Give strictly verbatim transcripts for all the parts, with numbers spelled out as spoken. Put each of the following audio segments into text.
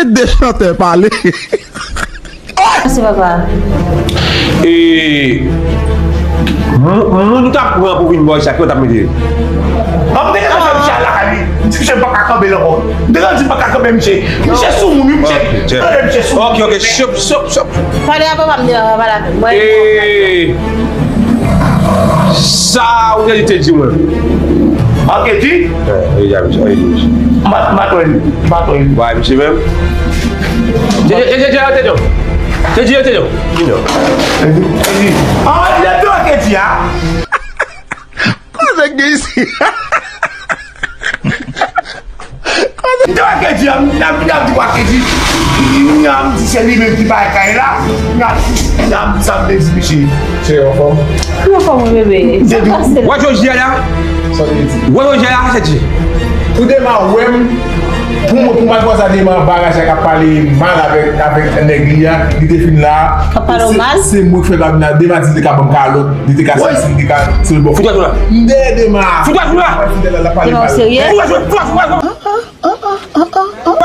Ede chantè pale. Mèsi, papa. E, moun, moun ou t ap pran pou vin bò isit, ki w t ap mete? An, m te gentan fè misye al lakay li. M di misye m pa ka kanbe l ankò. M te gentan di m pa ka kanbe misye. Misye sou moun, wi, misye. Ok, tande misye sou moun. Ok, ok, stop, stop, stop. Pale a papa m devan, pale avè m. Mwen. E, sa ou te di, te di mwen. Ok, di. E, e, ya, misye, e, misye. M pa, m pa twè li. M pa twè li. Wa, misye menm. Te di, te di, te di, te di. Te di, te di. Di non. Te di. An, lè te ok, di a. Kote k gen isi? Kote? Te ok, di a, m, m, m, m di ok, di. M di se li menm ki pa kay la. M, m, m, sa m te di, misye. Se anfòm. Anfòm, bebe. Sa pase la. Wè Jòji a la? Sa w te di? Wè Jòji a la, se di. Pou Dema wè m, pou mwen, pou m al kwaze a Dema anba raje a k ap pale mal avèk, avèk nèg li a, li te fin la. K ap pale w mal? Se, se mwen k fè l pa vin la. Dema di li te ka ban m kalòt, li te ka sesi, li te ka, se l bò. Fout wè tou la. M dèyè Dema. Fout wè tou la. Dema, w serye? Fout wè tou la, fout wè tou la.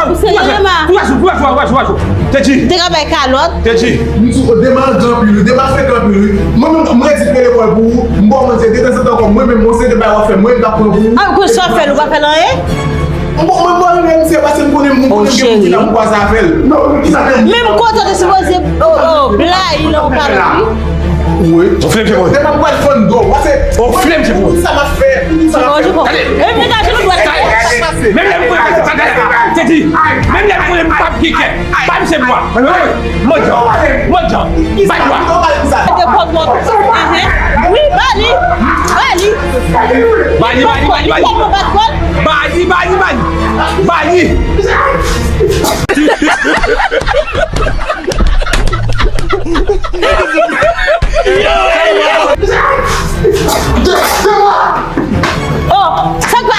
Ou serye, Dema? Ou wè tou, ou wè tou, ou wè tou. Te di. Te ka bay kalòt. Te di. M sou Dema anpil, Dema fèk anpil, wi. Mwen menm, mwen di ke lekòl pou ou, m ba w manti, detanzantan ankò, mwen menm, mwen se de bagay w ap fè, mwen menm t ap pran pou ou. A, kou sa w fè l, ou pa fè l anyen? Mwen, mwen, mwen, mwen, se paske m konnen, m konnen m gen moun ki la m kwaze avè l. Menm kote w te sipoze, oh, oh, blayi lè w kalòt, wi. Wi. Ou flem se mwen. Depi m pral fann do, pase. Ou flem se mwen. Sa m ap fè. Sa m ap fè. Gade. E m degaje nou dwèt la. Menm lè m konnen m pa gen kè. Teti. Menm lè m konnen m p ap gen kè. Ba m se mwa. Mandjan. Mandjan. Ba dwa. Te kòt mòt. Wi, ba li. Ba li. Ba li, ba li, ba li, ba li. Ba li, ba li, ba li. Ba li. Oh, sa k pa,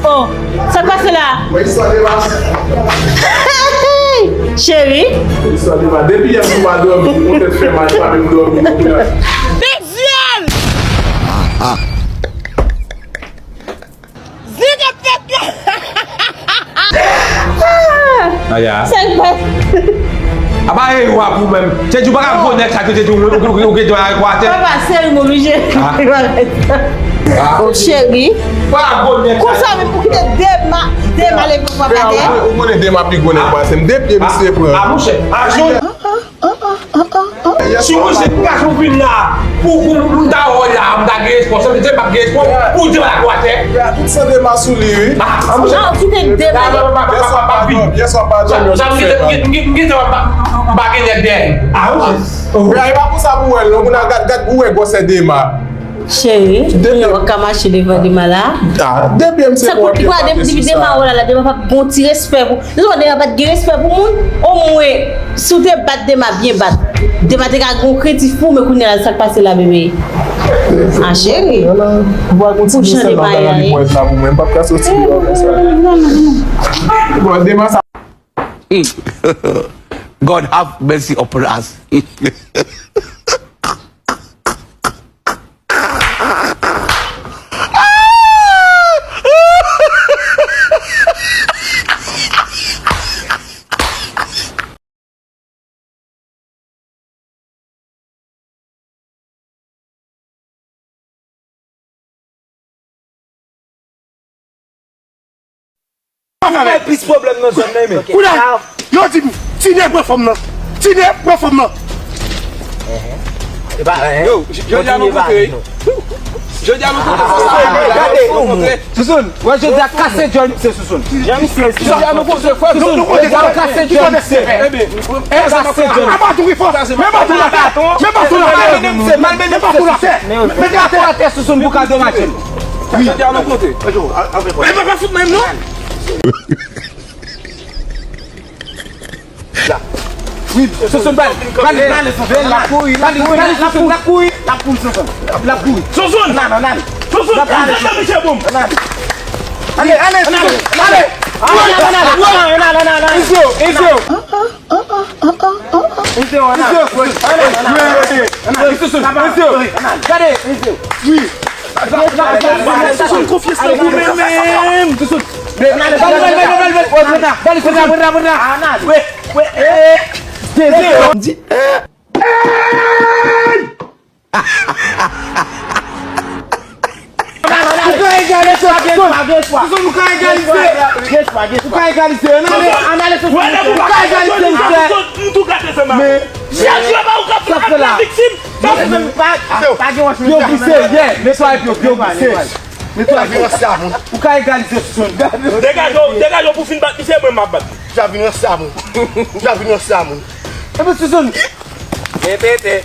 oh, sa k pase la? Cheri. Depi yè m pa dòmi, mwen tèt fè mal, pa menm dòmi. Big Vial! Zig ap fèt la. Aya. Sa k pase? Apa e w ap ou menm. Teti ou pa ka gwo nèg sa ke Teti ou, ou, ou, ou gen dwa avèk ou atè. Papa, seri m oblije. Ah. Oh, cheri. Pa gwo nèg sa. Konsa menm pou kite Dema, Dema leve pou atè. Ou konnen Dema pi gwo nèg pase m. De pye misye pran. Ah, monchè. Ah, An, an, an, an, an, an. Si yon jèn gason vin la, pou, pou, pou m ta wè la, m ta gen responsabilite, m ap gen respons, pou di m la atè. Tout san Dema sou li, wi. Ah, ah, monchè. Non, kite Dema. Yèswa pa dòmi, yèswa pa dòmi. Sa, sa, m gen, m gen, m gen, m pa gen nèg dèyè. Ah, wi. Wi, e pa konsa pou wè l, non, moun a gad, gad pou wè gwosè Dema. Cheri, kounye a w ka mache devan Dema la. Ah, depi m se sa, pou depi, depi Dema wè la, la, Dema pa t gon ti respè pou, nou wè Dema pa t gen respè pou moun, omwen. Si w te bat Dema byen bat, Dema te ka gon krentif pou, men kounye a sa k pase la, bebe? Ah, cheri. Pou chan de mayay. Bon, Dema sa. God have mercy upon us. Ou bay plis pwoblèm nan zòn nan, men. Kounye a, yo di m, Tine pran fanm nan. Tine pran fanm nan. Yo, jodi a nou kontre. Jodi a nou kontre. Gade, Sousoun, wè jodi a kase djòl misye, Sousoun. Jodi a nou kontre, frè. Sousoun, jodi a kase djòl misye. Ebyen, kase djòl misye. Abatou wi fò. Men baton atè. Men baton atè. Malmennen misye, malmennen misye. Mete atè, atè, Sousoun, pou ka domaje l. Wi. Jodi a nou kontre. E pa pa fout menm non. Wi, Sousoun, pral, pral, pral, l ap kouri, l ap kouri, l ap kouri, l ap kouri, Sousoun. L ap kouri. Sousoun! Nan, nan, nan. Sousoun, kase djòl misye pou m. Ale, ale, Sousoun, ale. Ale, ale, ale, ale. Izo, Izo. Izo, ale. Izo, Sousoun. Izo. Gade, Izo. Wi. Sousoun, konfyans nan ou menm. Sousoun. Bale, bale, bale, bale, bale. Bale, Sousoun. Bale, Sousoun. Bale, Sousoun. Di, eh. Ou ka egalize, Sousoun. Sousoun, ou ka egalize. Ou ka egalize. Ann ale, ann ale, Sousoun. Ou ka egalize, Sousoun. Men, Jezi, pa ou ka fè ak la viktim. Yo glise, yeah. Netwaye pye w, yo glise. Netwaye pye w. Ou ka egalize, Sousoun. Degaje w, degaje w pou fin bat misye, mwen m ap bat. Javin ranse a moun. Javin ranse a moun. Epi Sousoun. Repete.